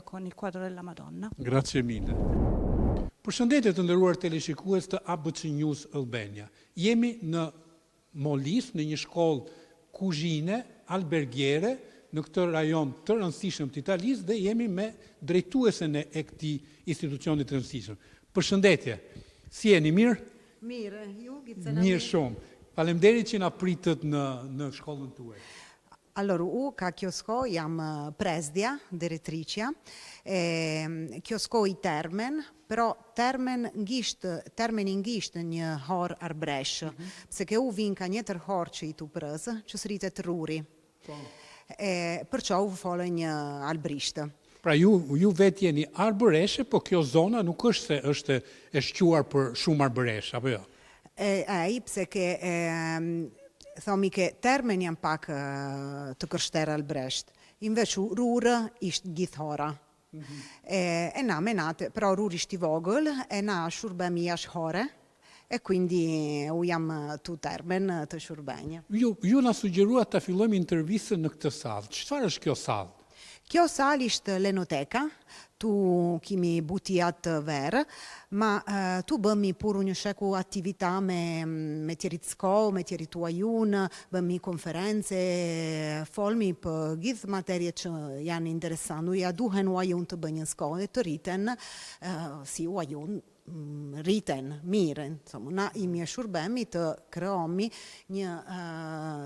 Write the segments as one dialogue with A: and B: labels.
A: enoteca con il quadro della Madonna.
B: Grazie mille. Përshëndetje të nderuar teleshikues të ABC News Albania. Jemi në Molise, në një shkollë kuzhine, albergiere, në këtë rajon të rëndësishëm të Italisë dhe jemi me drejtuesen e këtij institucioni të rëndësishëm. Përshëndetje. Si jeni mirë?
C: Mirë, ju Gicela
B: mirë? Shumë. Faleminderit që na pritët në në shkollën tuaj.
C: Allora, u ka kjo shkollë jam presdja, direttricia, e kjo shkollë i termen, però termen ngisht, termeni ngisht një horë arbresh, mm -hmm. pse ke u vin ka njëtër horë që i tu prëzë, që s'rritet ruri. Po. E, përqo u folë një albrisht.
B: Pra ju, ju vetë jeni arbëreshe, po kjo zona nuk është se është e shquar për shumë arbëresh, apo jo?
C: E, ai, pse ke e, thomi ke termen janë pak të kërshterë albresht. Invece rurë ishtë gjithë hora. Mm -hmm. e, e na menate, però ruri ishtë i vogël, e na shurbemi jashtë hore, e quindi u jam tu termen të shurbenjë.
B: Ju, ju na sugjeruat ta fillojmë intervistën në këtë sallë. Çfarë është kjo sallë?
C: Kjo sallë ishtë l'enoteca, tu kimi butiat verë, ma tu bëmi puru një sheku attività me, me tjerit skoll, me tjerit uajun, bëmi konference, folmi për gjithë materie që janë interesantu, ja duhen uajun të bëjnë skoll e të rriten si uajun rriten, mirë, insomma, na imi e shurbemi të krijomi një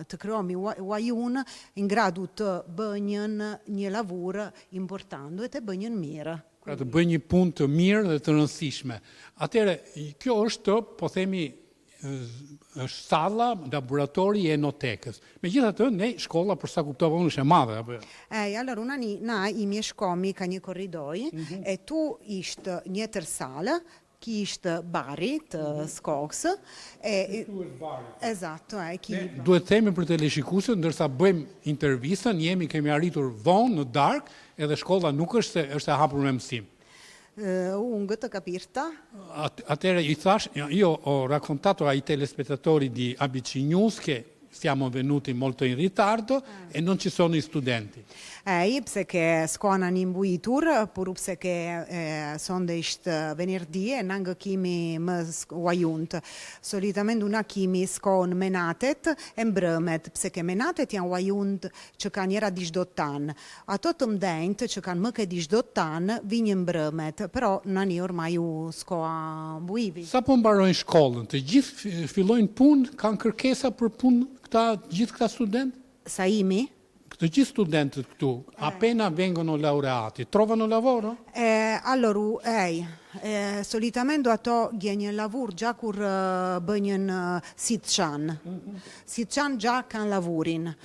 C: të krijomi uajun in grado të bëjnë një lavur important e të bëjnë mirë.
B: Pra të bëjnë një punë të mirë dhe të rëndësishme. Atëherë, kjo është, po themi, është salla, laboratori i enotekës. Megjithatë, ne shkolla për sa kuptova unë është e madhe apo jo?
C: E, allora una ni, na imi e shkomi ka një korridoj mm -hmm. e tu ishtë njëtër sallë, ki ishtë bari të mm -hmm. skoks.
B: E, tu është bari.
C: Esatto, e ki...
B: Ne, duhet themi për teleshikuesit, ndërsa bëjmë intervistën, jemi kemi arritur vonë në darkë, edhe shkolla nuk është se është e hapur me mësim.
C: Uh, unë të capirta.
B: Atëherë i thash, io ho raccontato ai telespettatori di ABC News che siamo venuti molto in ritardo eh. e non ci sono i studenti.
C: Eh, pse ke skona një mbuitur, puru pse ke eh, sonde ishtë venerdì e nangë kimi më uajunt. Solitamente una kimi skon menatet e mbrëmet, pse ke menatet janë uajunt që kanë njëra dishdotan. Ato të mdenjtë që kanë më ke dishdotan vinjë mbrëmet, però nani ormai u skoa mbuivi.
B: Sa po mbarojnë shkollën, të gjithë fillojnë punë, kanë kërkesa për punë këta, gjithë këta studentë?
C: Sa imi?
B: Të gjithë studentët këtu, appena vengono laureati, trovano lavoro?
C: Eh, allora, ej, eh, solitamente ato gjenjën lavur già kur uh, bënjën uh, sitqan. Mm -hmm. Sitqan già kanë lavurin.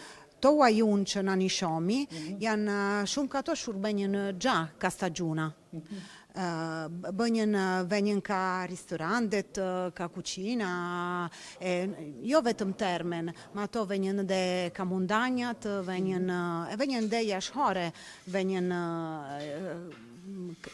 C: To uajun që na nishomi, mm -hmm. janë shumë ka to shurbenjën gja ka stagjuna. Mm -hmm. uh, bënjën venjën ka ristorantet, ka kucina, e, jo vetëm termen, ma ato venjën dhe ka mundanjat, venjën, mm -hmm. e venjën dhe jashtë venjën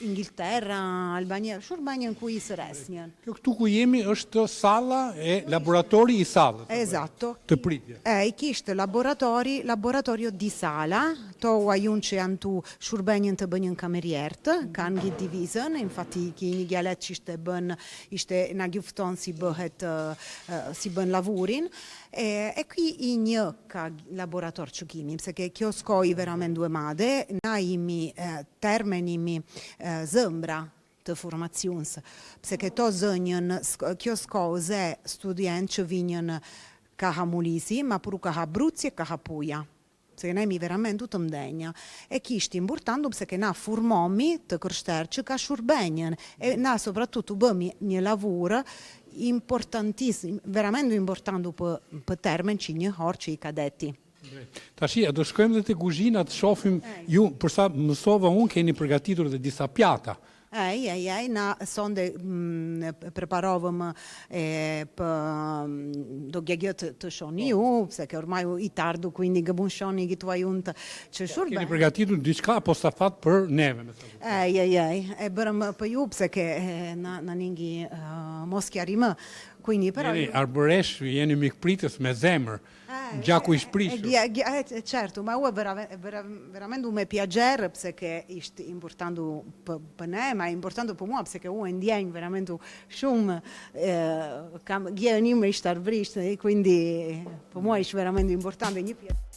C: Ingilterra, Albania, shurbenjën ku i së resnjën.
B: Kjo këtu ku jemi është salla e laboratori i sallës.
C: Esatto.
B: Të pritjes.
C: E, i kishte laboratori, laboratorio di sala, to uajun që janë tu shurbenjën të bënjën kameriertë, kanë gjithë divizën, infatti ki një gjalet që ishte bën, ishte na gjufton si bëhet, si bën lavurin, e, e ki i një ka laborator që kimi, pse ke kjo skoi veramente e madhe, na imi termen imi zëmbra të formazions, pse këto zënjën, kjo sko ze student që vinjën ka ha Mulisi, ma puru ka ha Abruzzi e ka ha Puglia. Pse ne jemi veramente të mdenja. E kishti importando pse che na formomi të kërshter që ka shurbenjën. E na soprattutto bëmi një lavur importantissim, veramente importante për, për termen që një horë që i kadetti.
B: Tashi, a do shkojmë dhe te kuzhina të shohim ju, për sa mësova unë, keni përgatitur dhe disa pjata.
C: Ej, ej, ej, na sonde mm, preparovëm e, për do gjë të, të shoni ju, pse che ormai i tardu, quindi gëbun shoni gituaj unë të që shurbe.
B: Keni përgatitur diçka apo safat për neve, me
C: sa kuptoj. Ej, ej, ej, e bërëm për ju, pse ke na, na ningi uh, mos kjarimë. Quindi però
B: Jeni arbëresh, jeni mikpritës me zemër, gjaku i shprishur.
C: Eh, certo, ma u è veramente un piacere perché është importante për ne, ma è importante për mua perché u e ndjenj veramente shumë kam gjë ime ishte arbërisht, quindi për mua është veramente importante një pjesë.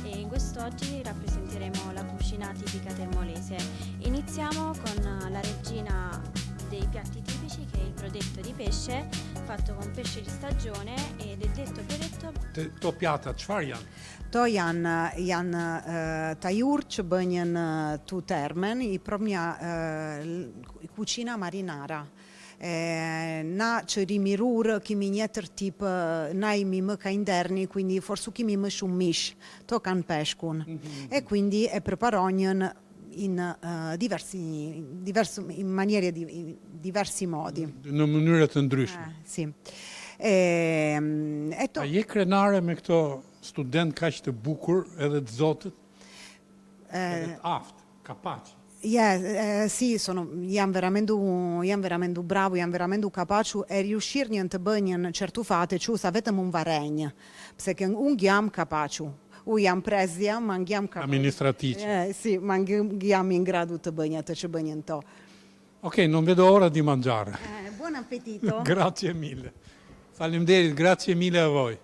A: E in quest'oggi rappresenteremo la cucina tipica termolese. Iniziamo con la regina dei piatti tipici che è il brodetto di pesce fatto con pesce di stagione ed è detto brodetto
B: Këto pjata çfarë janë?
C: To janë janë tajur që bënjën tu termen, i propria cucina marinara. Na që rimi rurë kemi njetër tip, na jemi më ka interni, quindi forse kemi më shumë mish, to kanë peshkun. E quindi e preparonjën in diversi, diversi in maniere di, diversi modi.
B: Në mënyra të ndryshme.
C: Eh, sì. E, e
B: to... A je krenare me këto student kaq të bukur edhe të zotët? Edhe të aftë, kapaç.
C: Yeah, eh, sì, sono, jam veramente, jam veramente bravo, jam veramente capace e riuscirnjën të bënjën certu fate që sa vetëm unë varenjë, pse që unë jam capace. U jam prezja, ma jam capace.
B: Amministratrice.
C: Eh, sì, ma jam in grado të bënjë atë që bënjën to.
B: Ok, non vedo ora di mangiare.
C: Eh, buon appetito.
B: Grazie mille. Faleminderit, grazie mille a voi.